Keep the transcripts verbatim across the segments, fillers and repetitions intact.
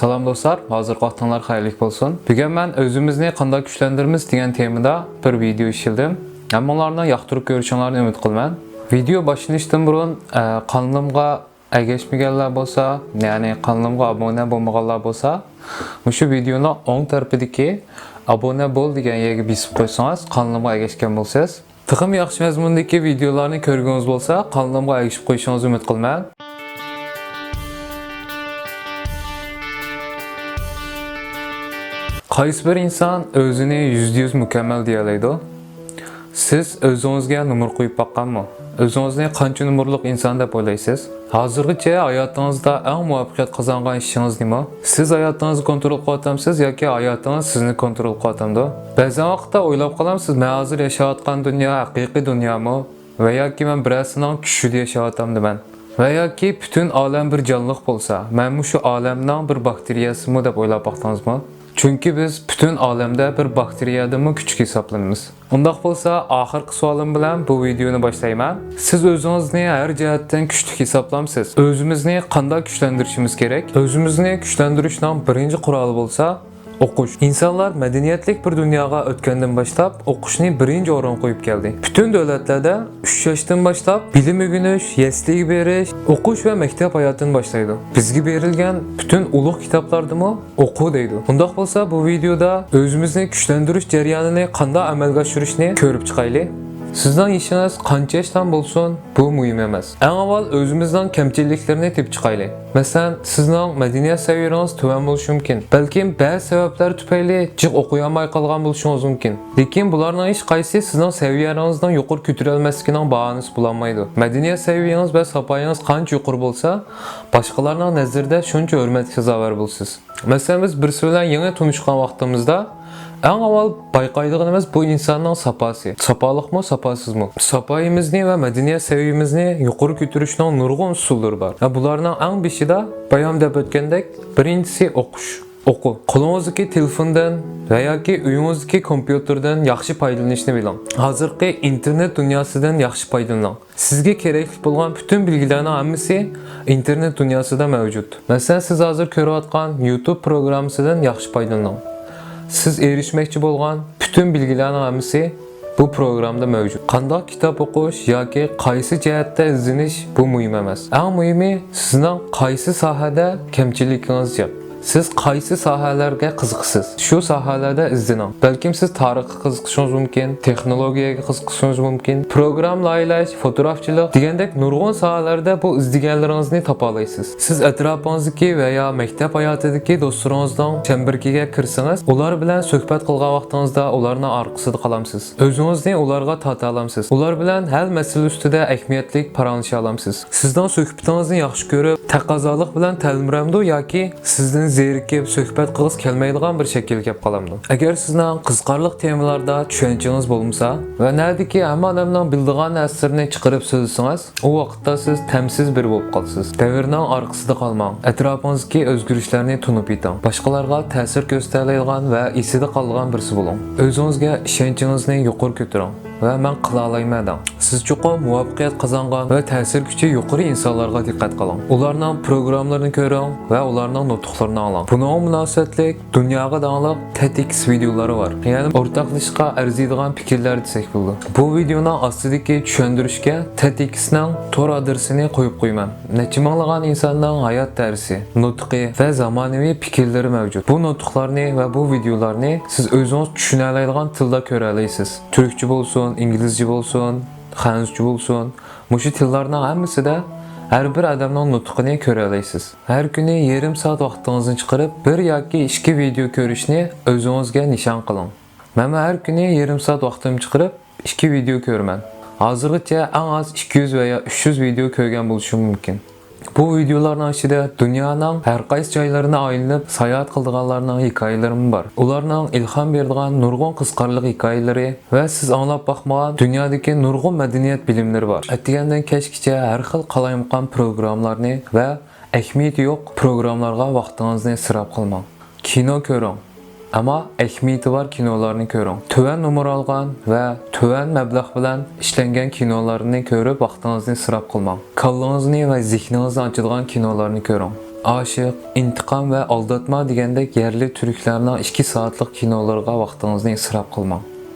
سالام دوستلار، ھازىرقى ۋاقتىڭلار خەيرلىك بولسۇن. بۈگۈن مەن ئۆزىمىزنى قانداق كۈچلەندۈرىمىز دېگەن تېمىدا بىر ۋىدېئو ئىشلىدىم. ھەممىڭلارنىڭ ياقتۇرۇپ كۆرۈشۈڭلارنى ئۈمىد قىلىمەن. ۋىدېئو باشلىنىشتىن بۇرۇن، ئە، قانىلىمغا ئەگەشمىگەنلەر بولسا، يەنى قانىلىمغا ئابۇنە بولمىغانلار بولسا، مۇشۇ ۋىدېئونىڭ ئوڭ تەرىپىدىكى ئابۇنە بول دېگەن يەرگە بېسىپ قويسىڭىز، قانىلىمغا ئەگەشكەن بولىسىز. تېخىمۇ ياخشى مەزمۇندىكى ۋىدېئولارنى كۆرگۈڭىز بولسا، قانىلىمغا ئەگىشىپ قويۇشىڭىزنى ئۈمىد قىلىمەن. قايسى بىر ئىنسان ئۆزىنى يۈزدە يۈز مۇكەممەل دېيەلەيدۇ؟ سىز ئۆزىڭىزگە نومۇر قويۇپ باققانمۇ؟ ئۆزىڭىزنى قانچە نومۇرلۇق ئىنسان دەپ ئويلايسىز؟ ھازىرغىچە ھاياتىڭىزدا ئەڭ مۇۋەپپەقىيەت قازانغان ئىشىڭىز نېمە؟ سىز ھاياتىڭىزنى كونترول قىلىۋاتامسىز ياكى ھاياتىڭىز سىزنى كونترول قىلىۋاتامدۇ؟ بەزەن ۋاقىتتا ئويلاپ قالامسىز، مەن ھازىر ياشاۋاتقان دۇنيا ھەقىقىي دۇنيامۇ؟ ۋە ياكى مەن بىرەرسىنىڭ چۈشىدە ياشاۋاتامدىمەن؟ ۋە ياكى پۈتۈن ئالەم بىر جانلىق بولسا، مەنمۇ شۇ ئالەمنىڭ بىر باكتېرىيەسىمۇ دەپ ئويلاپ باقتىڭىزمۇ؟ چۈنكى بىز پۈتۈن ئالەمدە بىر باكتېرىيەدىنمۇ كىچىك ھېسابلىنىمىز. ئۇنداق بولسا، ئاخىرقى سوئالىم بىلەن بۇ ۋىدېئونى باشلايمەن. سىز ئۆزىڭىزنى ھەر جەھەتتىن كۈچلۈك ھېسابلامسىز؟ ئۆزىمىزنى قانداق كۈچلەندۈرۈشىمىز كېرەك؟ ئۆزىمىزنى كۈچلەندۈرۈشنىڭ بىرىنچى قورالى بولسا، ئوقۇش. ئىنسانلار مەدەنىيەتلىك بىر دۇنياغا ئۆتكەندىن باشلاپ، ئوقۇشنى بىرىنچى ئورۇنغا قويۇپ كەلدى. پۈتۈن دۆلەتلەردە ئۈچ ياشتىن باشلاپ بىلىم ئۆگىنىش، يەسلىگە بېرىش، ئوقۇش ۋە مەكتەپ ھاياتىنى باشلايدۇ. بىزگە بېرىلگەن پۈتۈن ئۇلۇغ كىتابلاردىمۇ «ئوقۇ» دەيدۇ. ئۇنداق بولسا، بۇ ۋىدېئودا ئۆزىمىزنى كۈچلەندۈرۈش جەريانىنى قانداق ئەمەلگە ئاشۇرۇشنى كۆرۈپ چىقايلى. سىزنىڭ يېشىڭىز قانچە ياشتان بولسۇن، بۇ مۇھىم ئەمەس. ئەڭ ئاۋۋال ئۆزىمىزنىڭ كەمچىلىكلىرىنى تېپىپ چىقايلى. مەسىلەن، سىزنىڭ مەدەنىيەت سەۋىيەڭىز تۆۋەن بولۇشى مۇمكىن. بەلكىم بەزى سەۋەبلەر تۈپەيلى جىق ئوقۇيالماي قالغان بولۇشىڭىز مۇمكىن. لېكىن بۇلارنىڭ ھېچقايسىسى سىزنىڭ سەۋىيەڭىزنىڭ يۇقىرى كۆتۈرەلمەسلىكىنىڭ باھانىسى بولالمايدۇ. مەدەنىيەت سەۋىيەڭىز ۋە ساپايىڭىز قانچە يۇقىرى بولسا، باشقىلارنىڭ نەزىرىدە شۇنچە ھۆرمەتكە سازاۋەر بولىسىز. مەسىلەن، بىز بىرسى بىلەن يېڭى تونۇشقان ۋاقتىمىزدا، ئەڭ ئاۋۋال بايقايدىغىنىمىز بۇ ئىنساننىڭ ساپاسى. ساپالىقمۇ، ساپاسىزمۇ؟ ساپايىمىزنى ۋە مەدەنىيەت سەۋىيىمىزنى يۇقىرى كۆتۈرۈشنىڭ نۇرغۇن ئۇسۇللىرى بار. ۋە بۇلارنىڭ ئەڭ بېشىدا بايام دەپ ئۆتكەندەك، بىرىنچىسى ئوقۇش. ئوقۇ. قولىڭىزدىكى تېلېفوندىن ۋە ياكى ئۆيىڭىزدىكى كومپيۇتېردىن ياخشى پايدىلىنىشنى بىلىڭ. ھازىرقى ئىنتېرنېت دۇنياسىدىن ياخشى پايدىلىنىڭ. سىزگە كېرەكلىك بولغان پۈتۈن بىلگىلەرنىڭ ھەممىسى ئىنتېرنېت دۇنياسىدا مەۋجۇت. مەسىلەن، سىز ھازىر كۆرۈۋاتقان يۇتۇب پروگراممىسىدىن ياخشى پايدىلىنىڭ. سىز ئېرىشمەكچى بولغان پۈتۈن بىلگىلەرنىڭ ھەممىسى بۇ پروگراممىدا مەۋجۇت. قانداق كىتاب ئوقۇش ياكى قايسى جەھەتتە ئىزدىنىش، بۇ مۇھىم ئەمەس. ئەڭ مۇھىمى، سىزنىڭ قايسى ساھەدە كەمچىلىكىڭىز جىق. سىز قايسى ساھەلەرگە قىزىقىسىز؟ شۇ ساھەلەردە ئىزدىنىڭ. بەلكىم سىز تارىخقا قىزىقىشىڭىز مۇمكىن، تېخنولوگىيەگە قىزىقىشىڭىز مۇمكىن، پروگرامما لايىھەلەش، فوتوگرافچىلىق دېگەندەك نۇرغۇن ساھەلەردە بۇ ئىزدىگەنلىرىڭىزنى تاپالايسىز. سىز ئەتراپىڭىزدىكى ۋە يا مەكتەپ ھاياتىدىكى دوستلىرىڭىزنىڭ چەمبىرىكىگە كىرسىڭىز، ئۇلار بىلەن سۆھبەت قىلغان ۋاقتىڭىزدا ئۇلارنىڭ ئارقىسىدا قالامسىز. ئۆزىڭىزنى ئۇلارغا تارتالامسىز. ئۇلار بىلەن ھەل مەسىلە ئۈستىدە ئەھمىيەتلىك پاراڭلىشالامسىز. سىزنىڭ سۆھبىتىڭىزنى ياخشى كۆرۈپ، تەقەززالىق بىلەن تەلمۈرەمدۇ ياكى سىزدىن زېرىكىپ، سۆھبەت قىلغۇسى كەلمەيدىغان بىر شەكىلگە كەپ قالامدۇ؟ ئەگەر سىزنىڭ قىزىقارلىق تېمىلاردا چۈشەنچىڭىز بولمىسا ۋە نەدىكى ھەممە ئادەمنىڭ بىلىدىغان نەرسىلىرىنى چىقىرىپ سۆزلىسىڭىز، ئۇ ۋاقىتتا سىز تەمسىز بىرى بولۇپ قالىسىز. دەۋرنىڭ ئارقىسىدا قالماڭ. ئەتراپىڭىزدىكى ئۆزگىرىشلەرنى تونۇپ يېتىڭ. باشقىلارغا تەسىر كۆرسىتەلەيدىغان ۋە ئېسىدە قالىدىغان بىرسى بولۇڭ. ئۆزىڭىزگە ئىشەنچىڭىزنى يۇقىرى كۆتۈرۈڭ ۋە «مەن قىلالايمەن» دەڭ. سىز چوقۇم مۇۋەپپەقىيەت قازانغان ۋە تەسىر كۈچى يۇقىرى ئىنسانلارغا دىققەت قىلىڭ. ئۇلارنىڭ پروگراممىلىرىنى كۆرۈڭ ۋە ئۇلارنىڭ نۇتۇقلىرىنى ئاڭلاڭ. بۇنىڭغا مۇناسىۋەتلىك دۇنياغا داڭلىق تېد ئىكس ۋىدېئولىرى بار. يەنى ئورتاقلىشىشقا ئەرزىيدىغان پىكىرلەر دېسەك بولىدۇ. بۇ ۋىدېئونىڭ ئاستىدىكى چۈشەندۈرۈشكە تېد ئىكسنىڭ تور ئادرېسىنى قويۇپ قويىمەن. نەچچە مىڭلىغان ئىنساننىڭ ھايات تەرزى، نۇتقى ۋە زامانىۋى پىكىرلىرى مەۋجۇت. بۇ نۇتۇقلارنى ۋە بۇ ۋىدېئولارنى سىز ئۆزىڭىز چۈشىنەلەيدىغان تىلدا كۆرەلەيسىز. تۈركچە بولسۇن، ئىنگلىزچە بولسۇن، خەنزۇچە بولسۇن، مۇشۇ تىللارنىڭ ھەممىسىدە ھەر بىر ئادەمنىڭ نۇتقىنى كۆرەلەيسىز. ھەر كۈنى يېرىم سائەت ۋاقتىڭىزنى چىقىرىپ، بىر ياكى ئىككى ۋىدېئو كۆرۈشنى ئۆزىڭىزگە نىشان قىلىڭ. مەنمۇ ھەر كۈنى يېرىم سائەت ۋاقتىمنى چىقىرىپ، ئىككى ۋىدېئو كۆرىمەن. ھازىرغىچە ئەڭ ئاز ئىككى يۈز ۋە يا ئۈچ يۈز ۋىدېئو كۆرگەن بولۇشۇم مۇمكىن. بۇ ۋىدېئولارنىڭ ئىچىدە دۇنيانىڭ ھەر قايسى جايلىرىنى ئايلىنىپ ساياھەت قىلىدىغانلارنىڭ ھېكايىلىرىمۇ بار. ئۇلارنىڭ ئىلھام بېرىدىغان نۇرغۇن قىزىقارلىق ھېكايىلىرى ۋە سىز ئاڭلاپ باقمىغان دۇنيادىكى نۇرغۇن مەدەنىيەت بىلىملىرى بار. ئەتىگەندىن كەچكىچە ھەر خىل قالايمىقان پروگراممىلارنى ۋە ئەھمىيىتى يوق پروگراممىلارغا ۋاقتىڭىزنى ئىسراپ قىلماڭ. كىنو كۆرۈڭ. ئەمما ئەھمىيىتى بار كىنولارنى كۆرۈڭ. تۆۋەن نومۇر ئالغان ۋە تۆۋەن مەبلەغ بىلەن ئىشلەنگەن كىنولارنى كۆرۈپ ۋاقتىڭىزنى ئىسراپ قىلماڭ. كاللىڭىزنى ۋە زېھنىڭىزنى ئاچىدىغان كىنولارنى كۆرۈڭ. ئاشىق، ئىنتىقام ۋە ئالداتما دېگەندەك يەرلىك تۈركلەرنىڭ ئىككى سائەتلىك كىنولىرىغا ۋاقتىڭىزنى ئىسراپ قىلماڭ.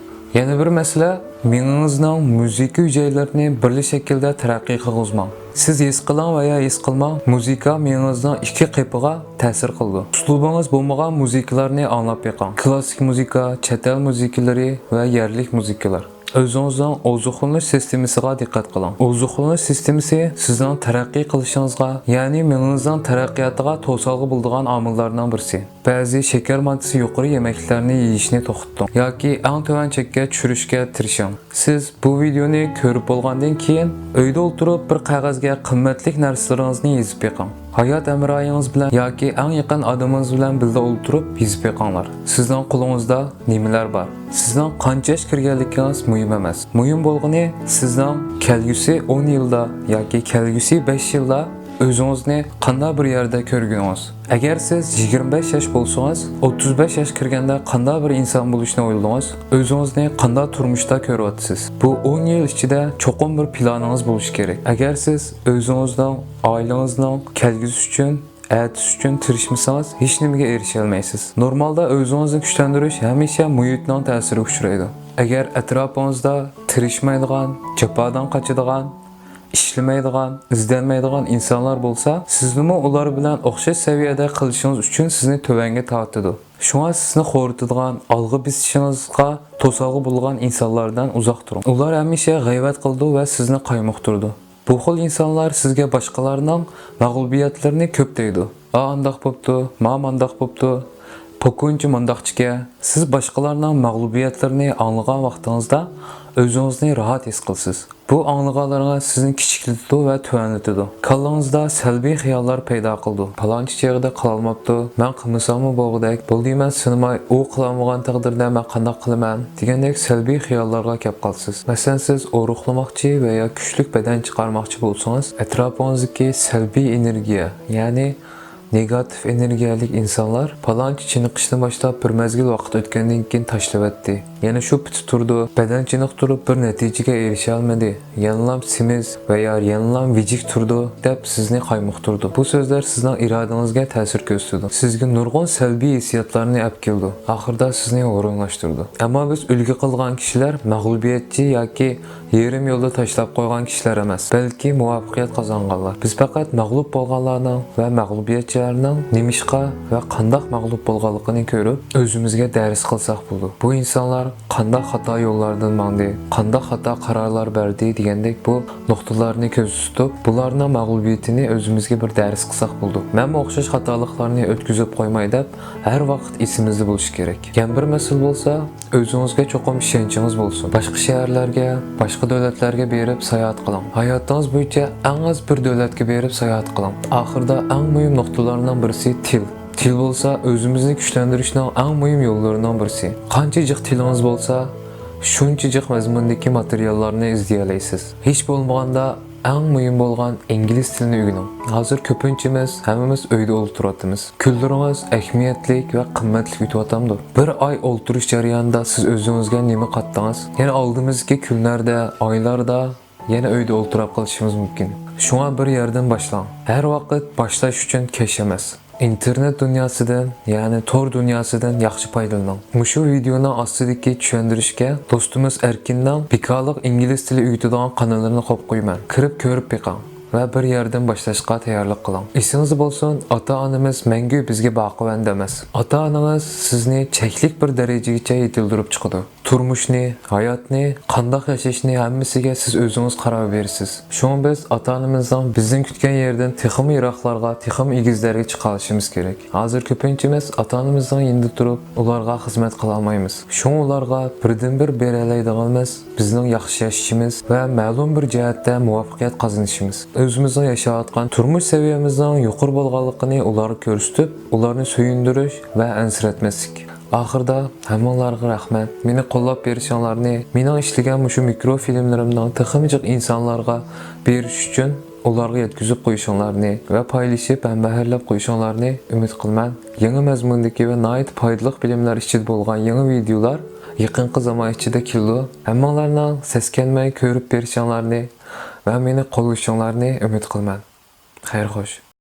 يەنە بىر مەسىلە، مېڭىڭىزنىڭ مۇزىكا ھۈجەيرىلىرىنى بىرلا شەكىلدە تەرەققىي قىلغۇزماڭ. سىز ھېس قىلىڭ ۋە يا ھېس قىلماڭ، مۇزىكا مېڭىڭىزنىڭ ئىككى قېپىغا تەسىر قىلىدۇ. ئۇسلۇبىڭىز بولمىغان مۇزىكىلارنى ئاڭلاپ بېقىڭ. كلاسسىك مۇزىكا، چەت ئەل مۇزىكىلىرى ۋە يەرلىك مۇزىكىلار. ئۆزىڭىزنىڭ ئوزۇقلىنىش سىستېمىسىغا دىققەت قىلىڭ. ئوزۇقلىنىش سىستېمىسى سىزنىڭ تەرەققىي قىلىشىڭىزغا، يەنى مېڭىڭىزنىڭ تەرەققىياتىغا توسالغۇ بولىدىغان ئامىللارنىڭ بىرسى. بەزى شېكەر ماددىسى يۇقىرى يېمەكلىكلەرنى يېيىشنى توختىتىڭ ياكى ئەڭ تۆۋەن چەككە چۈشۈرۈشكە تىرىشىڭ. سىز بۇ ۋىدېئونى كۆرۈپ بولغاندىن كېيىن، ئۆيدە ئولتۇرۇپ بىر قەغەزگە قىممەتلىك نەرسىلىرىڭىزنى يېزىپ بېقىڭ. ھايات ھەمراھىڭىز بىلەن ياكى ئەڭ يېقىن ئادىمىڭىز بىلەن بىللە ئولتۇرۇپ يېزىپ بېقىڭلار. سىزنىڭ قولىڭىزدا نېمىلەر بار؟ سىزنىڭ قانچە ياش كىرگەنلىكىڭىز مۇھىم ئەمەس. مۇھىم بولغىنى، سىزنىڭ كەلگۈسى ئون يىلدا ياكى كەلگۈسى بەش يىلدا ئۆزىڭىزنى قانداق بىر يەردە كۆرگىنىڭىز. ئەگەر سىز يىگىرمە بەش ياش بولسىڭىز، ئوتتۇز بەش ياش كىرگەندە قانداق بىر ئىنسان بولۇشنى ئويلىدىڭىز؟ ئۆزىڭىزنى قانداق تۇرمۇشتا كۆرۈۋاتىسىز؟ بۇ ئون يىل ئىچىدە چوقۇم بىر پىلانىڭىز بولۇشى كېرەك. ئەگەر سىز ئۆزىڭىزنىڭ، ئائىلىڭىزنىڭ كەلگۈسى ئۈچۈن، ئەتىسى ئۈچۈن تىرىشمىسىڭىز، ھېچنېمىگە ئېرىشەلمەيسىز. نورمالدا ئۆزىڭىزنى كۈچلەندۈرۈش ھەمىشە مۇھىتنىڭ تەسىرىگە ئۇچرايدۇ. ئەگەر ئەتراپىڭىزدا تىرىشمايدىغان، جاپادىن قاچىدىغان، ئىشلىمەيدىغان، ئىزدەنمەيدىغان ئىنسانلار بولسا، سىزنىمۇ ئۇلار بىلەن ئوخشاش سەۋىيەدە قېلىشىڭىز ئۈچۈن سىزنى تۆۋەنگە تارتىدۇ. شۇڭا سىزنى خورىتىدىغان، ئالغا بېسىشىڭىزغا توسالغۇ بولىدىغان ئىنسانلاردىن ئۇزاق تۇرۇڭ. ئۇلار ھەمىشە غەيۋەت قىلىدۇ ۋە سىزنى قايمۇقتۇرىدۇ. بۇ خىل ئىنسانلار سىزگە باشقىلارنىڭ مەغلۇبىيەتلىرىنى كۆپ دەيدۇ. ئا ئانداق بوپتۇ، ما مانداق بوپتۇ، پوكۇنچى مانداقچىكەن. سىز باشقىلارنىڭ مەغلۇبىيەتلىرىنى ئاڭلىغان ۋاقتىڭىزدا ئۆزىڭىزنى راھەت ھېس قىلىسىز. بۇ ئاڭلىغانلىرىڭىز سىزنى كىچىكلىتىدۇ ۋە تۆۋەنلىتىدۇ. كاللىڭىزدا سەلبىي خىياللار پەيدا قىلىدۇ. پالانچى چېغىدا قىلالماپتۇ، مەن قىلمىساممۇ بولغۇدەك، بولدى مەن سىنىماي، ئۇ قىلالمىغان تەقدىردە مەن قانداق قىلىمەن؟ دېگەندەك سەلبىي خىياللارغا كەپ قالىسىز. مەسىلەن، سىز ئورۇقلىماقچى ۋە يا كۈچلۈك بەدەن چىقارماقچى بولسىڭىز، ئەتراپىڭىزدىكى سەلبىي ئېنېرگىيە، يەنى نېگاتىپ ئېنېرگىيەلىك ئىنسانلار پالانچى چېنىقىشتىن باشلاپ بىر مەزگىل ۋاقىت ئۆتكەندىن كېيىن تاشلىۋەتتى. يەنە شۇ پېتى تۇرىدۇ، بەدەن چېنىقتۇرۇپ بىر نەتىجىگە ئېرىشەلمىدى. يەنىلام سېمىز ۋە يا يەنىلام ۋىجىك تۇرىدۇ دەپ سىزنى قايمۇقتۇرىدۇ. بۇ سۆزلەر سىزنىڭ ئىرادىڭىزگە تەسىر كۆرسىتىدۇ. سىزگە نۇرغۇن سەلبىي ھېسسىياتلارنى ئەپ كېلىدۇ. ئاخىردا سىزنى ھۇرۇنلاشتۇرىدۇ. ئەمما بىز ئۈلگە قىلغان كىشىلەر مەغلۇبىيەتچى ياكى يېرىم يولدا تاشلاپ قويغان كىشىلەر ئەمەس، بەلكى مۇۋەپپەقىيەت قازانغانلار. بىز پەقەت مەغلۇپ بولغانلارنىڭ ۋە مەغلۇبىيەتچىلەرنىڭ نېمىشقا ۋە قانداق مەغلۇپ بولغانلىقىنى كۆرۈپ، ئۆزىمىزگە دەرس قىلساق بولىدۇ. بۇ ئىنسانلار قانداق خاتا يوللاردىن ماڭدى، قانداق خاتا قارارلار بەردى دېگەندەك بۇ نۇقتىلارنى كۆزدە تۇتۇپ، بۇلارنىڭ مەغلۇبىيىتىنى ئۆزىمىزگە بىر دەرس قىلساق بولىدۇ. مەنمۇ ئوخشاش خاتالىقلارنى ئۆتكۈزۈپ قويماي دەپ، ھەر ۋاقىت ئېسىمىزدە بولۇشى كېرەك. يەنە بىر مەسىلە بولسا، ئۆزىڭىزگە چوقۇم ئىشەنچىڭىز بولسۇن. باشقا شەھەرلەرگە، باشقا دۆلەتلەرگە بېرىپ ساياھەت قىلىڭ. ھاياتىڭىز بويىچە ئەڭ ئاز بىر دۆلەتكە بېرىپ ساياھەت قىلىڭ. ئاخىرىدا ئەڭ مۇھىم نۇقتىلارنىڭ بىرسى تىل. تىل بولسا ئۆزىمىزنى كۈچلەندۈرۈشنىڭ ئەڭ مۇھىم يوللىرىنىڭ بىرسى. قانچە جىق تىلىڭىز بولسا، شۇنچە جىق مەزمۇندىكى ماتېرىياللارنى ئىزدىيەلەيسىز. ھېچ بولمىغاندا ئەڭ مۇھىم بولغان ئىنگلىز تىلىنى ئۆگىنىڭ. ھازىر كۆپىنچىمىز ھەممىمىز ئۆيدە ئولتۇرۇۋاتىمىز. كۈنلىرىڭىز ئەھمىيەتلىك ۋە قىممەتلىك ئۆتۈۋاتامدۇ؟ بىر ئاي ئولتۇرۇش جەريانىدا سىز ئۆزىڭىزگە نېمە قاتتىڭىز؟ يەنە ئالدىمىزدىكى كۈنلەردە، ئايلاردا يەنە ئۆيدە ئولتۇراپ قېلىشىمىز مۇمكىن. شۇڭا بىر يەردىن باشلاڭ. ھەر ۋاقىت باشلاش ئۈچۈن كەچ ئەمەس. ئىنتېرنېت دۇنياسىدىن، يەنى تور دۇنياسىدىن ياخشى پايدىلىنىڭ. مۇشۇ ۋىدېئونىڭ ئاستىدىكى چۈشەندۈرۈشكە دوستىمىز ئەركىننىڭ بىكارلىق ئىنگلىز تىلى ئۆگىتىدىغان قانىلىنى قويۇپ قويىمەن. كىرىپ كۆرۈپ بېقىڭ ۋە بىر يەردىن باشلاشقا تەييارلىق قىلىڭ. ئېسىڭىزدە بولسۇن، ئاتا-ئانىمىز مەڭگۈ بىزگە باقىۋەندە ئەمەس. ئاتا-ئانىڭىز سىزنى چەكلىك بىر دەرىجىگىچە يېتىلدۈرۈپ چىقىدۇ. تۇرمۇشنى، ھاياتنى، قانداق ياشاشنى ھەممىسىگە سىز ئۆزىڭىز قارار بېرىسىز. شۇڭا بىز ئاتا-ئانىمىزنىڭ بىزنى كۈتكەن يېرىدىن تېخىمۇ يىراقلارغا، تېخىمۇ ئېگىزلەرگە چىقالىشىمىز كېرەك. ھازىر كۆپىنچىمىز ئاتا-ئانىمىزنىڭ يېنىدا تۇرۇپ، ئۇلارغا خىزمەت قىلالمايمىز. شۇڭا ئۇلارغا بىردىنبىر بېرەلەيدىغىنىمىز بىزنىڭ ياخشى ياشىشىمىز ۋە مەلۇم بىر جەھەتتە مۇۋەپپەقىيەت قازىنىشىمىز. ئۆزىمىزنىڭ ياشاۋاتقان تۇرمۇش سەۋىيەمىزنىڭ يۇقىرى بولغانلىقىنى ئۇلارغا كۆرسىتىپ، ئۇلارنى سۆيۈندۈرۈش ۋە ئەنسىرەتمەسلىك. ئاخىرىدا ھەممىڭلارغا رەھمەت. مېنى قوللاپ بېرىشىڭلارنى، مېنىڭ ئىشلىگەن مۇشۇ مىكرو فىلىملىرىمنىڭ تېخىمۇ جىق ئىنسانلارغا بېرىش ئۈچۈن ئۇلارغا يەتكۈزۈپ قويۇشۇڭلارنى ۋە پايلىشىپ ھەمبەھىرلەپ قويۇشۇڭلارنى ئۈمىد قىلىمەن. يېڭى مەزمۇندىكى ۋە ناھايىتى پايدىلىق فىلىملەر ئىچىدە بولغان يېڭى ۋىدېئولار يېقىنقى زامان ئىچىدە كېلىدۇ. ھەممىڭلارنىڭ سەسكەنمەي كۆرۈپ بېرىشىڭلارنى ۋە مېنى قوللىشىڭلارنى ئۈمىد قىلىمەن. خەير خوش.